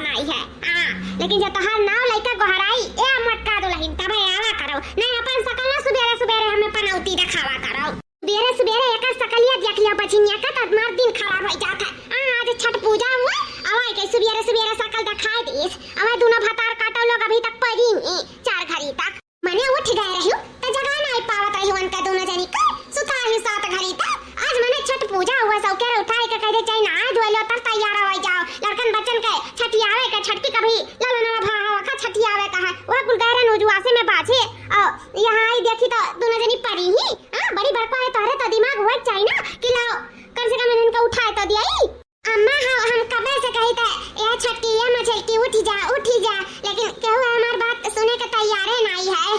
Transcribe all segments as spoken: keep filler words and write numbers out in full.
नाई है। हाँ, लेकिन जब तोहार नाव लइका गोहराई, ए मोटका दुलहिन, तबे आवा करो। नहीं, अपन सकल ना सुबेरे सुबेरे हमें पनौती देखावा करो। सुबेरे सुबेरे एकर सकलिया देख लिया बचिनिया का, तब मार दिन खराब होइ जात है। हाँ, आज छठ पूजा हुआ, अवाई के सुबेरे सुबेरे सकल देखाई दीस। अवाई दुनो भतार काटो लोग अभी तक परी नहीं, चार घड़ी तक। मने उठ गए रहियो, त जगा नाई पावत रहियो उनका दुनो जनी का, सुता ही सात घड़ी तक। आज मने छठ पूजा हुआ, सौकेरे उठाए के कह दे, चाहे नहाए धोए लो, तब तैयार हो जाओ। लड़कन बच्चन के छठियावे के, छठकी कभी ललनवा भावा का छठियावे का है। वह कुल गैरन उजुआसे में बाझे, और यहाँ आई देखी तो दुनो जनी परी ही। हाँ, बड़ी बड़का है, तोहरे तो दिमाग हुआ चाहिए ना कि लाओ, कम से कम इनका उठाए तो दिया ही। अम्मा, हाँ, हम कबे से कही थे, "ए छठी, ए मझलकी, उठी जा, उठी जा," लेकिन केहू हमार बात सुने के तैयारे नाई है।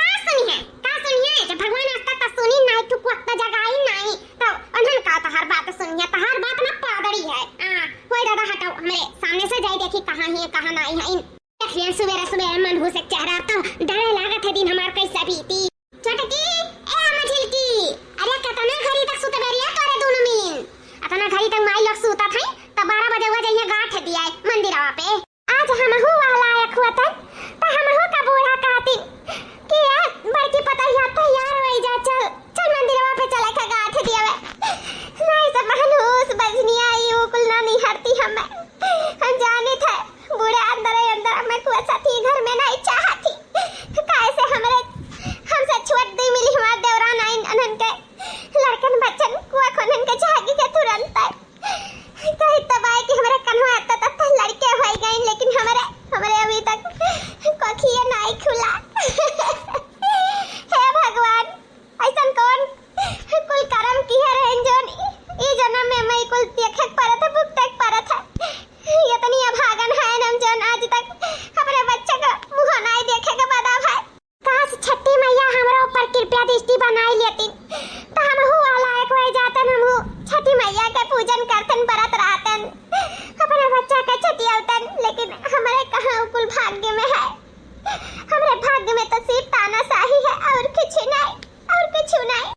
का सुनी है, का सुनी है? जब भगवान आज तक तो सुनी नाई, तू वक्त जगाई नाई, तो उन्हन का तहार बात सुनी है? तहार बात ना पादड़ी है। हाँ, होई दादा, हटाओ, हमरे सामने से जाई देखी कहाँ है, कहाँ नाई है। इन देख लिया सुबेरे सुबेरे मनहूस एक चेहरा, तो डरे लागत है दिन हमार कैसा बीती। छोटकी, ए मझिलकी, अरे कतना घड़ी तक सुतबे रिया तोरे दुनो मीन? अतना घड़ी तक माई लोग सुतत हैं, त बारह बजे हुआ जइया गांठ दिया है मंदिरवा पे। आज हमहू वह लायक हुआ तन, त हमहू का बूढ़ा कहती कि ए बड़की पतहिया तैयार होई जा, चल, चल मंदिरवा पे चले का गांठ दियावे। नहीं सब मनहूस बजनिया ई उ कुल ना निहरती हमें। हम जाने थे बूढ़ा अंदर ही अंदर हमें कुआ साथी घर में नहीं चाहती। काहे से हमरे, हमसे छोट दी मिली हमार देवरान आइन उन्हन के लड़कन बच्चन कुआ खोनन के जागी के तुरंत आए। कही तब आए कि हमरे कन्हवा त, त, त लड़के होई गइन, लेकिन हमरे, हमरे अभी तक कोखिए नहीं खुला। हे भगवान, ऐसन कौन कुल करम किहे रहेन जौन ई, ई जन्म में मैं कुल देखे के परत है, भुगते के परत है। इतनी अभागन है हम जौन आज तक अपने बच्चे का मुँह नहीं देखे के बदा भाई। काश छठी मैया हमरो ऊपर कृपया दृष्टि बनाई लेती, त हमहू वह लायक हो जातन, हमहू छठी मैया के पूजन करतन, बरत रहतन, अपने बच्चा के छठियावतन, लेकिन हमरे कहाँ उ कुल भाग्य में है। हमरे भाग्य में तो सिर्फ तानाशाही है और कुछ नहीं, और कुछ नहीं।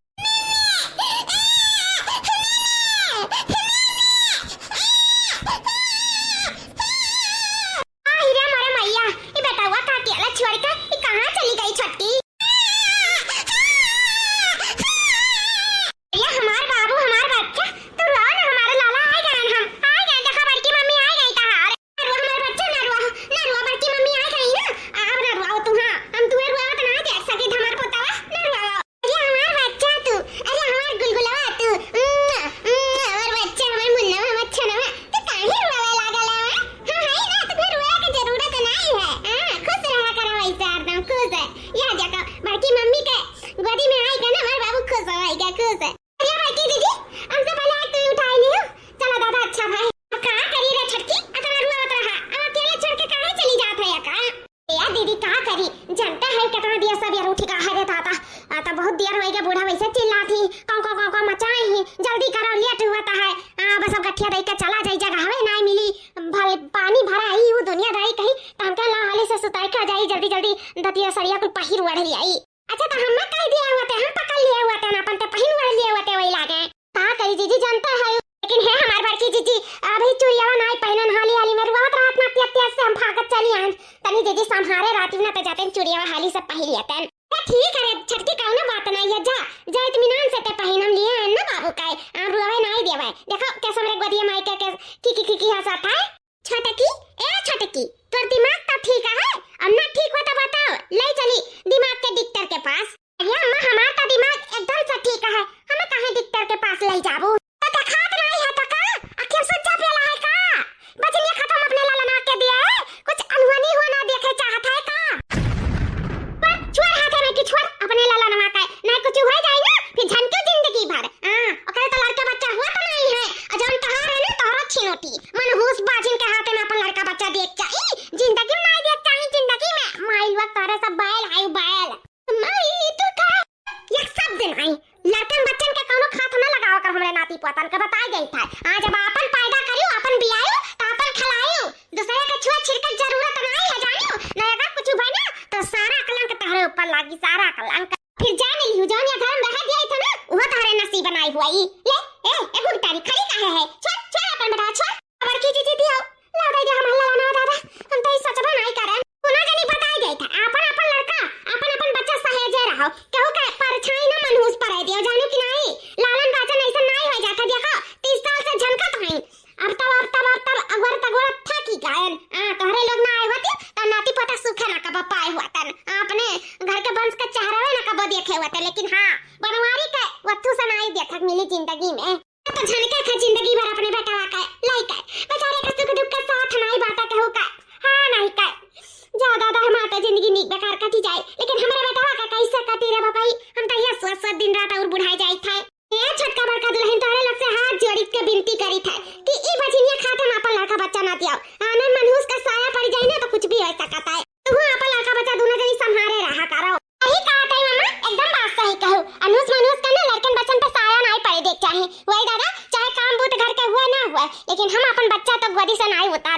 आई रे मोरे मैया, ई बेटवा काटियाला छोड़ के ई कहाँ चली गई छोटकी? ये हमार बाबू, हमार बच्चा, तू रो ना, हमारे लाला आ गए, हम आ गए, देखा बड़की मम्मी आ गई तहार। ना रुआ हमार बच्चा, ना रुआ, ना रुआ, बड़की मम्मी आ गई ना, अब ना रुआ तू, हाँ, हम तुम्हें रुआवत ना देख सके, हमार पोतवा, ना रुआ। अरे हमार बच्चा तू, अरे हमार गुलगुलवा तू, उम्म, उम्म, हमार बच्चा, हमार मुन्ना, हमार छनवा, तू काहे रुआवे लागल है? हाँ, है ना, तुम्हें रुआवे के जरूरत नहीं है। हाँ, खुश रहा करो ऐसे हरदम, खुश है। यह देखो, बड़की मम्मी के गोदी में आई का ना, हमार बाबू खुश हो, आई का खुश है। अरे बड़की दीदी, हमसे पहले आज तू उठाई नहीं हो। चलो दादा, अच्छा भाई। अब का करी रे छटकी, अतना रुआवत रहा। अब अकेले छोड़ के काहे चली जात है या का? ए दीदी, का करी? जनता है कितना दिया सब यार उठ का है रे दादा। आ, तो बहुत देर होई गया, बूढ़ा वैसे चिल्लात ही, कौं, कौं, कौं, कौं मचाए ही। जल्दी करो, लेट हुआ है। आ, बस अब गठिया दई के चला जाई, जगहवे नाई मिली। भल पानी भरा आई, वो दुनिया दाई कही, तो हमके ला हाली से सुताई के आ जाई, जल्दी, जल्दी दतिया सरिया कुल पहिर ओढ़ लियाई। अच्छा, तो हम ना कह दिया हुआ थे, हम पकड़ लिया हुआ थे ना, अपन ते पहिन ओढ़ लिया हुआ थे, वही लागे। का करी जीजी, जानते है, लेकिन हे हमार बड़की जीजी, अभी चुरियावा नाई पहिनन, हाली हाली में रुआवत रहत ना, तेज तेज से हम भागत चली आन। तनी जीजी संभारे रहती ना, तो जाते चुरियावा हाली से पहिर लेतन। तो ठीक है रे छटकी, कौनो बात नहीं है, जा, जा इत्मीनान से ते पहिन, हम लिए आन ना बाबू का, आ रुआवे नाई देवे। देखो कैसे हमरे गोदिया माई के, के की, की, की, की हंसत है। छोटकी, ए छोटकी, तोर दिमाग तो ठीक है, अब ना ठीक हो तो बताओ, ले चली दिमाग के डॉक्टर के पास। अरे अम्मा, हमार तो दिमाग एकदम से ठीक है, हमें काहे डॉक्टर के पास ले जाबू? तो देखात नहीं है तो का? आँखें सुज्जा पेला है का? बजनिया खत्म अपने ललना के दिया है, कुछ अनहोनी हुआ ना देखे चाहत है का? पर छोड़ हाथे में कि छोड़ अपने ललनवा का, नहीं कुछ हो जाए ना, फिर झनके जिंदगी भर। हाँ, ओकरे तो लड़का बच्चा हुआ तो नहीं है, और जौन तोहार है ना, तोहरो छिनौती। मनहूस बाझिन के हाथे में अपन लड़का बच्चा देख चाही, जिंदगी में नहीं देख चाही, जिंदगी में। माई लोग तोहरे सब बैल है, बैल। माई, तू का? एक सब दिन आई, लड़कन बच्चन के कौनो हाथ न लगावा कर हमरे नाती पोतन के, बताई गई था। आज अब आपन पैदा करियो, आपन बियायो, तो आपन खिलायो। दूसरे के छुआ छिड़के जरूरत नहीं है, जानियो। नहीं अगर कुछ भई ना, तो सारा कलंक तोहरे ऊपर लागी, सारा कलंक। फिर जान लिहू, जौन या घर में रह गया था ना, वो तोहरे नसीब बनाई हुआ ई। ले, ए, ए घुघटारी, खड़ी काहे है? छोड़, छोड़ अपन बेटा, छोड़। बड़की जीजी दियो, ला दे दे हमार ललना दादा।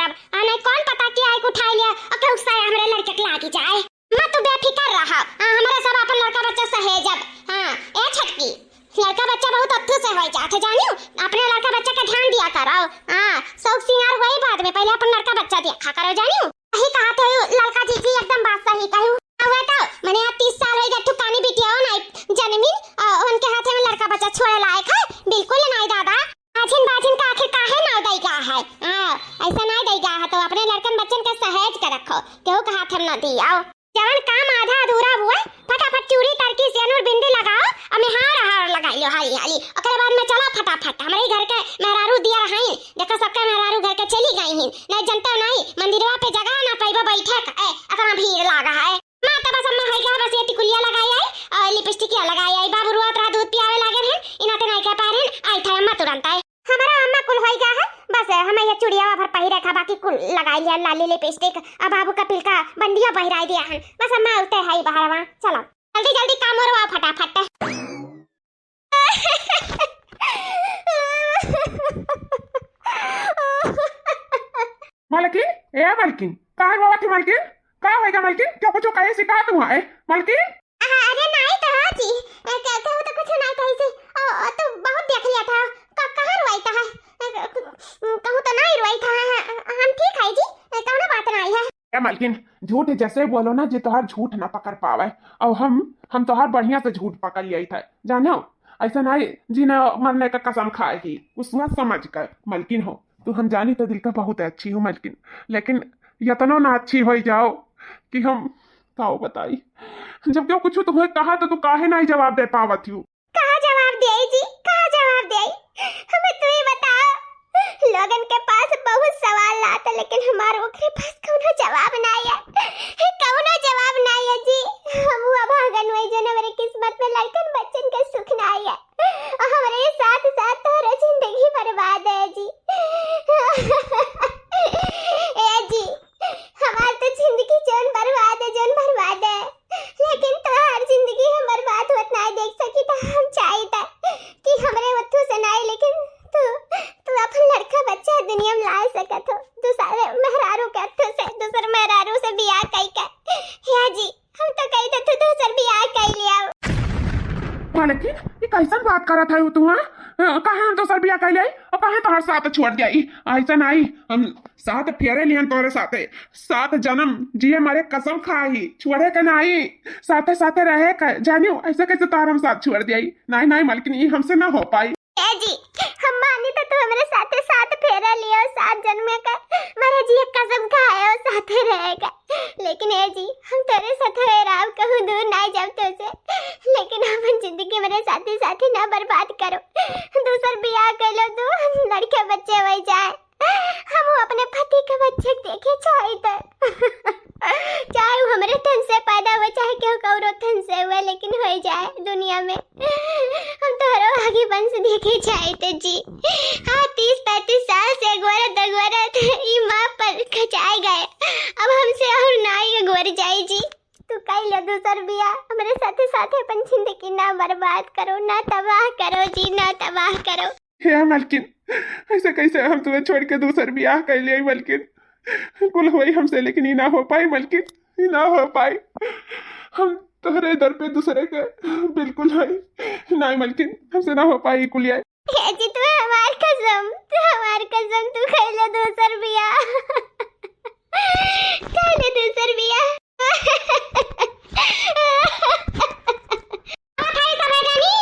आ नहीं कौन पता कि आई उठाई लिया और केहू साया हमरे लड़के के लागी जाए। अम्मा तू बेफिकर रहा, हाँ, हमरे सब अपन लड़का बच्चा सहेजब। हाँ, ए छोटकी, लड़का बच्चा बहुत अत्थू से होई जात है, जानियो, अपने लड़का बच्चा के ध्यान दिया करो। हाँ, शौक सिंगार होई बाद में, पहले अपन लड़का बच्चा देखा करो, जानियो। सही कहा थे लड़का जीजी, एकदम बात सही कहू। हुए तो मने आज तीस साल होई गए, ठुकानी बिटिया हो नहीं जन्मी, अ, उनके हाथे में लड़का बच्चा छोड़े लायक है, बिल्कुल नहीं दादा। बाझिन बाझिन का आखिर काहे नाव दई गा है? हाँ, ऐसा नहीं दई गा है तो अपने लड़कन बच्चन के सहेज के रखो, केहू के हाथ में ना दियाओ। जवन काम आधा अधूरा हुए, फटाफट चूड़ी तरकी सेनुर बिंदी लगाओ, अमे हार हार लगाई लो हाली हाली। ओकरे बाद में चलो फटाफट, हमरे ही घर के मेहरारू दिया रहाइन, देखो सबके मेहरारू घर के चली गई हिन, नहीं जनता नहीं, मंदिरवा पे जगह ना पाइबो बैठे के, ए, इतना भीड़ लागा है। माँ तो बस अम्मा है क्या, बस ये टिकुलिया लगाई आई और लिपस्टिकिया लगाई आई, बाबू रोत रहा दूध पियावे लागे हैं, इनाते नहीं कह पा रहे हैं, आई था अम्मा तुरंत आए। हमारा अम्मा कुल होई गा है, बस हमें ये चुड़िया भर पहिरे का, बाकी कुल लगाई लिया, लाली लिपस्टिक, अब बाबू का पिलका बंदिया पहिराई दिया है, बस अम्मा उते है बहरवा। चलो जल्दी जल्दी काम और फटाफट। मालकिन, ए मालकिन, का है बाबा की मालकिन? का होई गा मालकिन? क्यों कुछ कहे से का तुम है मालकिन? अरे नहीं तो हाँ जी, ए, क-, कहूँ तो कुछ नहीं कही से। ओ, ओ, तो बहुत देख लिया था। क-, कहाँ रुआई था? ए, क-, कहूँ तो नहीं रुआई था। हम ठीक है जी, ए, कौनो बात नहीं है। ए मालकिन, झूठ जैसे बोलो ना जे तोहार झूठ ना पकड़ पावे। और हम, हम तोहार बढ़िया से झूठ पकड़ लिया था, जानो? ऐसा नहीं जीना मरने का कसम खाए ही, कुछ सोच समझ कर मालकिन हो। तू हम जानी तो दिल का बहुत अच्छी हूँ मलकिन, लेकिन यतनो ना अच्छी होई जाओ कि हम काओ बताई। जब क्यों कुछ तुम्हें कहा तो तू काहे नहीं जवाब दे पावत हूँ? का जवाब दे जी, का जवाब दे? हमें तू ही बताओ। लोगन के पास बहुत सवाल लात, लेकिन हमार ओकरे पास कौनो जवाब ना है, कौनो जवाब ना है जी। हम वो अभागन हुए जो हमारे किस्मत में लड़कन बच्चन के सुख ना है। हमरे साथ साथ तोहरा जिंदगी बर्बाद है जी। ए जी, हमार तो जिंदगी जौन बर्बाद है, जौन बर्बाद है, लेकिन तोहार जिंदगी हम बर्बाद होत ना देख सकी। तो हम चाहित कि हमरे ओथू से ना, लेकिन तू, तू अपन लड़का बच्चा दुनिया में ला सकत हो। दूसरे मेहरारू के ओथू से, दूसर मेहरारू से बियाह कई के। हे जी, हम तो कही थे तू दूसर बियाह कर लिया। मालकिन, ये कैसन बात करत है तू, हाँ? अ, काहे हम दूसर बियाह कर लिया और काहे तोहर साथ छोड़ दिया? ई ऐसा नहीं, हम साथ फेरे लिहन तोहरे साथे, सात जन्म जिए मरे कसम खाई, छोड़े के नहीं, साथे साथे रहे के। जानियो, ऐसे कैसे तोहर हम साथ छोड़ दिया? नहीं, नहीं मालकिन, ये हमसे ना हो पाई। ए जी, हम मानी तो तू हमरे साथे सात फेरा लियो, सात जन्म के मरे जी कसम खाए और साथे रहेगा। लेकिन ए जी, हम तेरे साथ है राव कहूँ दूर ना जाओ तुझसे, लेकिन अपन जिंदगी मेरे साथे साथे ना बर्बाद करो। दूसर बियाह कर लो तू, लड़के बच्चे हो जाए, हम अपने पति के बच्चे के देखे चाहित। चाहे वो हमरे तन से पैदा हुए, चाहे केहू कौरो तन से हुए, लेकिन हो जाए दुनिया में। हम तोहरो आगे वंश देखे चाहित जी। हाँ, तीस पैंतीस साल से अगोरत अगोरत ई माँ पर खचाए गए, अब हमसे और ना ही अगोर जाए जी। तू कई ले दूसर बियाह, हमरे साथे साथे अपन जिंदगी ना बर्बाद करो, ना तबाह करो जी, ना तबाह करो। हे मालकिन, ऐसे कैसे हम तुम्हें छोड़ के दूसर बियाह कर लिए मालकिन? कुल होई हमसे, लेकिन ई ना हो पाई मालकिन, ई ना हो पाई। हम तोहरे दर पे दूसरे के बिल्कुल है नहीं मालकिन, हमसे ना हो पाई कुलिया। ए जी, तू हमार कसम, तू हमार कसम, तू खैले दूसर बियाह, खैले दूसर बियाह। अरे, सवेरानी,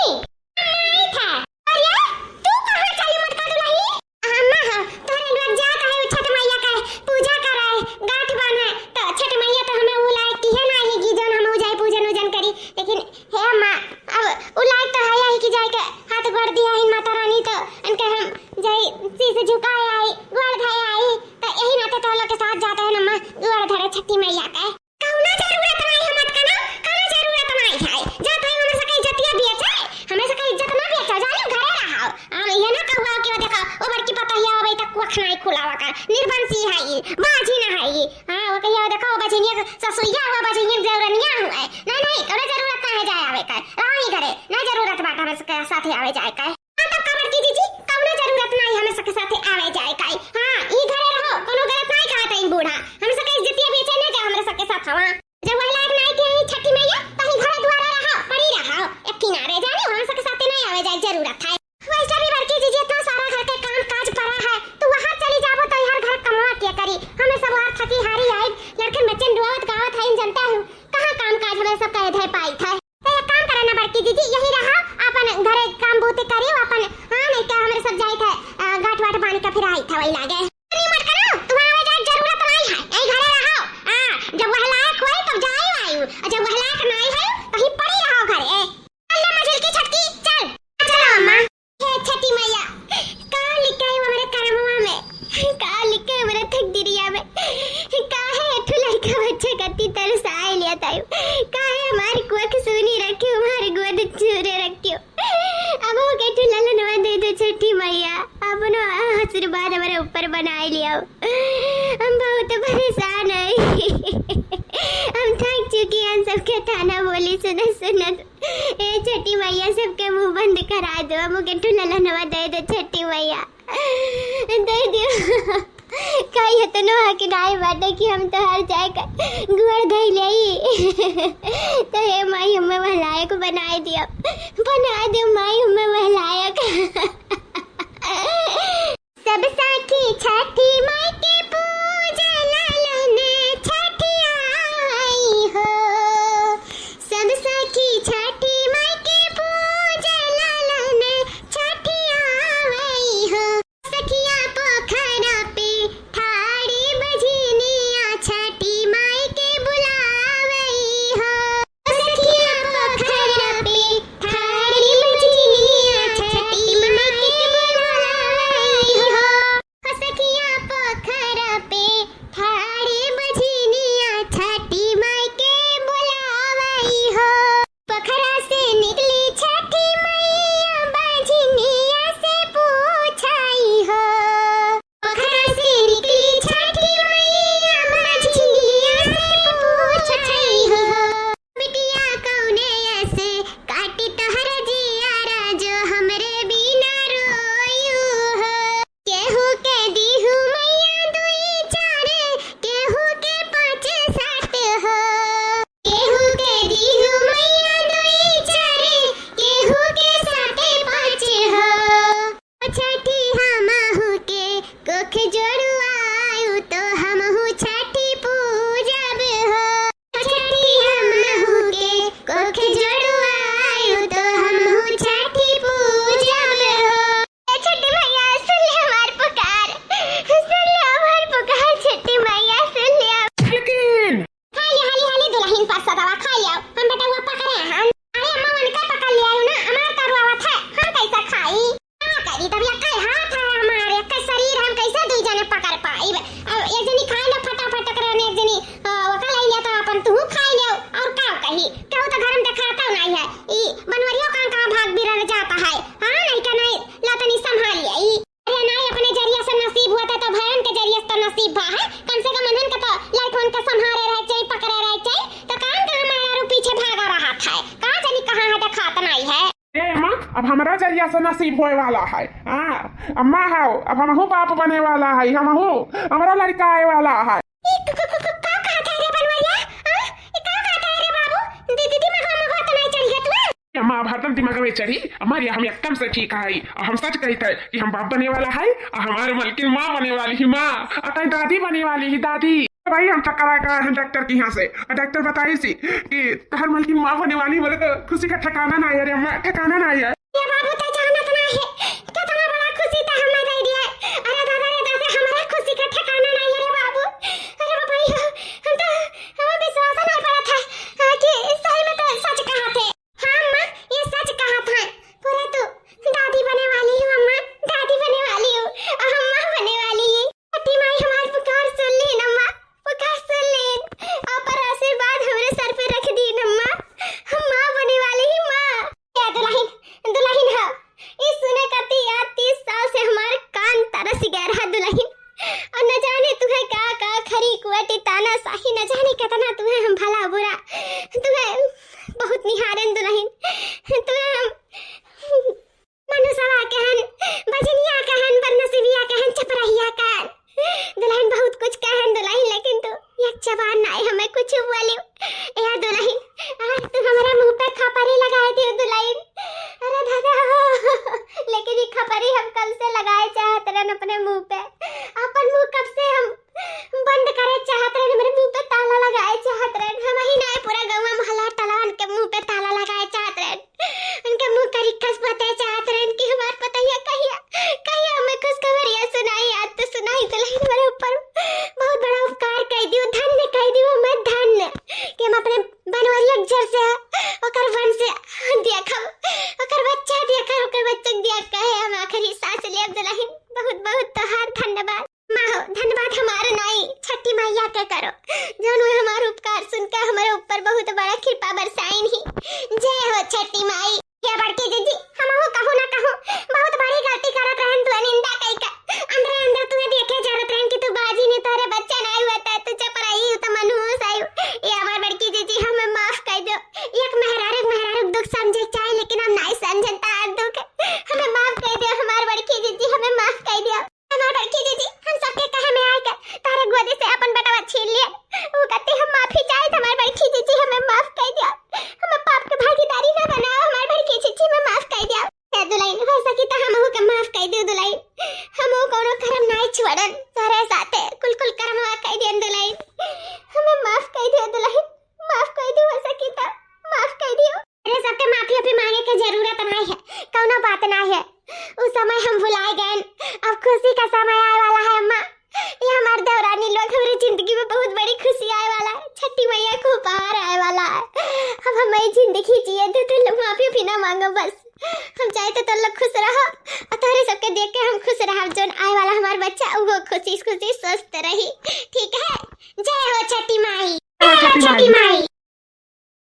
नहीं था। अरे, तू कहाँ चली मोटका दुलही? अम्मा, हाँ, तोहरे लोग जात है, उ छठ मैया का पूजा करे, गांठ बांधे, तो छठ मैया तो हमें उ लायक किहे ना है कि जौन हम उ जाए पूजन उजन करी। लेकिन हे अम्मा, अब उ लायक तो है ही कि जाए के हाथ गोड़ दिया है माता रानी, तो इनके हम जाए शीश झुकाए आई, गोड़ धोए आई, तो यही नाते तो लोग के साथ जाते हैं अम्मा, गोड़ धरे छठी मैया के। कौनो जरूरत नहीं है मटकना, कौनो जरूरत नहीं है। जात है हमें सके इज्जतिया बेचे, हमें सके इज्जत ना बेचे, जानियो घरे रहो। हम ये ना कहवा कि वो देखो, वो बड़की पतोहिया हो गई तो कुछ नहीं खुलावा कर, निर्बंसी है ये, बाझी ना है ये। हाँ, वो कहिया देखो, वो बझिनिया ससुइया हुआ, बझिनिया देवरनिया हुआ। नहीं, नहीं, कौनो जरूरत ना है जाए आवे का, रहो ही घरे, ना जरूरत बात हमें सके साथे आवे जाए का। हाँ, तब का बड़की जीजी, कौनो जरूरत नहीं हमें सबके साथे आवे जाए काई। हाँ, ई घरे रहो, कौनो गलत नहीं सब वहाँ थकी हारी आई, लड़कन बच्चन रोवत गावत हईन, जनता हूँ, कहाँ काम काज हमें सब कहे धे पाई था। तो एक काम करा ना बड़की दीदी, यही रहा, अपन घरे काम बूते करियो, अपन, हाँ, नहीं तो हमरे सब जाई थे, अ, गांठ वाठ बांध के फिर आई था वही लागे। नहीं मत करो, तुम्हारे जाए जरूरत नहीं है, यही घरे रहो। हाँ, जब वह लायक होई तब जाई आयु, और जब वह लायक नहीं है, कहीं पड़ी रहो घरे। चल रे मझिलकी छोटकी, चल। चलो अम्मा। हे छठी मैया, का लिखे है हमरे करमवा में, का लिखे है हमरे तकदीरिया में, काहे एक ठो लड़का बच्चा कती तरसाए लिया तायू, काहे हमार कोख सूनी रखियो, हमार गोद चूरे रखियो। अब हो के ठो ललनवा दे दो छठी मैया, अपनो आशीर्वाद हमरे ऊपर बनाए लियाओ। हम बहुत परेशान है, हम थक चुकी हैं सबके ताना बोली सुनत सुनत। ए छठी मैया, सबके मुंह बंद करा दो, हमके ठो ललनवा दे दो छठी मैया, दे दियो। का इतनो हक नाई बाटे कि हम तोहार जाए का गुहर धई लेई? तो हे माई, हमें वह लायक बनाए दियो, बनाए दियो माई, हमें वह लायक। सब सखी छठी माई के पूजे लालन छठिया आई हो। सब सखी छठी माई के पूजे लालन छठिया आई हो। सखिया पोखरा पे ठाड़ी बझिनिया छठी माई के बुलावई हो। सखिया पोखरा पे ठाड़ी बझिनिया छठी माई के बुलावई हो। सखिया पोखरा पे ठाड़ी बझिनिया छठी माई के बुलावई हो। पोखरा से निकली छठी मैया बझिनिया से पूछाई हो। पोखरा से निकली छठी मैया बझिनिया से पूछाई हो। बिटिया कौने अस काटी तोहर जियारा जो हमरे बिना रोयू हो। केहू के दीहू मैया दुई चार, केहू के पाँच सात हो। केहू के दीहू मैया दुई चार, केहू के सात पाँच हो। छठी हमहू के कोख जोड़वायु तो हमहू छठी पूजब हो। छठी हमहू के कोख जोड़वायु तो हमहू छठी पूजब हो। ए छठी मैया, सुन ले हमार पुकार, सुन ले हमार पुकार, छठी मैया, सुन ले। लेकिन हाली, हाली, हाली दुलहिन परसदवा खाई आओ। हम बेटउआ पकड़े हन। अरे अम्मा, उनका पकड़ ले आयु ना, हमार तरुआवत है, हम कैसे खाई? का करी, तब एक्के हाथ है हमार, एक्के शरीर, हम कैसे दुई जने पकड़ पाइब? अब एक जनी खाए ले फटाफट, ओकरे में एक जनी, अ, ओका ले लिया तो अपन तू खाई ले, और का कही? केहू तो घर में देखाता नहीं है। ई बनवरियो कहाँ, कहाँ भाग बिरर जाता है? हाँ, नहीं का नहीं, ला तनी संभाल ले ई। अरे नाई, अपने जरिया से नसीब हुआ था तो भयन के जरिया से तो नसीब भा है। कम से कम उन्हन के तो लड़कन के संभारे रहे चाहिए, पकड़े रहे चाहिए। तो कान का हमारा रू पीछे भागा रहा था, का जानी कहाँ है, देखात नहीं है। ए अम्मा, अब हमरा जरिया से नसीब होए वाला है। हाँ, अम्मा हाओ, अब हमहू बाप बने वाला है, हमहू, हमरा लड़का आए वाला है। ई क-, क-, क-, क-, का कहत है रे बनवरिया? हाँ? ई का कहत है रे बाबू? दी-, दी-, दिमागवा, मगवा तो नहीं चढ़ी है तू? अम्मा, अब हरदम दिमाग में चढ़ी। अम्मा, ये हम एकदम से ठीक है। और हम सच कहते हैं कि हम बाप बने वाला है और हमारे मलकिन माँ बने वाली ही, माँ। और तैं दादी बने वाली ही, दादी। भाई, हम चक्कर आए का है डॉक्टर के यहाँ से। और डॉक्टर बताई सी कि तहर मलकिन माँ बने वाली, बोले तो खुशी का ठिकाना ना है रे अम्मा, ठिकाना ना है। ये बाबू, तैं जानत ना है, कितना बड़ा खुशी तैं हमें दे दिया। अरे दादा रे दादा, हमारा खुशी का ठिकाना नहीं है रे बाबू। अरे बाबा, ये हम तो, हमें विश्वास नहीं पड़ा था, हाँ, कि सही में तो सच कहा थे। हाँ अम्मा, ये सच कहा था। पूरा तू दादी बने वाली हूँ अम्मा, दादी बने वाली हूँ, और हम माँ बने वाली है। छठी माई हमार पुकार सुन लीन अम्मा, पुकार सुन लीन, और पर आशीर्वाद हमरे सर पे रख दीन अम्मा, हम माँ बने वाली ही माँ। या दुलहिन, दुलहिन हो, ई सुने कती यार तीस साल से हमार कान तरस गया रहा दुलहिन। और न जाने तुहे का का खरी कुवटी ताना साही, न जाने कितना तुहे हम भला बुरा, तुहे बहुत निहारन दुलहिन, तुहे हम मनुष्यवा कहन, बजनिया कहन, बदनसीबिया कहन, चपरहिया कहन। दुलहिन बहुत कुछ कहन दुलहिन, लेकिन तू एक जबान नाय हमें कुछ बोलियो। ए दुलहिन, आज तू हमारा मुंह पे खपरी लगाए दियो दुलहिन। अरे दादा हो, लेकिन ये खपरी हम कब से लगाए चाहत रहन अपने मुंह पे। अपन मुंह कब से हम बंद छीन लिए। वो कहते हम माफी चाहे, हमार बड़की जीजी हमें माफ कर दिया, हमें पाप के भागीदारी ना बनाओ, हमार बड़की जीजी हमें माफ कर दिया। हे दुलहिन, हो सकी त हमहू के माफ कर दियो दुलहिन, हमहू कौनो करम नाई छोड़न, तोहरे साथे कुल कुल करमवा कर दियन दुलहिन, हमें माफ कर दियो दुलहिन, माफ कर दियो, हो सकी त माफ कर दियो। अरे सबके माफी वाफी मांगे के जरूरत नाई है, कौनो बात नाई है, उ समय हम भुलाए गए, अब खुशी का समय आए वाला है अम्मा। ये हमार देवरानी लोग हमारी जिंदगी में बहुत बड़ी खुशी आए वाला है, छठी मैया को उपहार आए वाला है। अब हमारी जिंदगी जिए दे, तो लोग माफी भी ना मांगो बस। हम चाहे तो तुम लोग खुश रहो और तोहरे सबके देख के हम खुश रहब, जोन आए वाला हमार बच्चा वो खुशी खुशी स्वस्थ रही, ठीक है?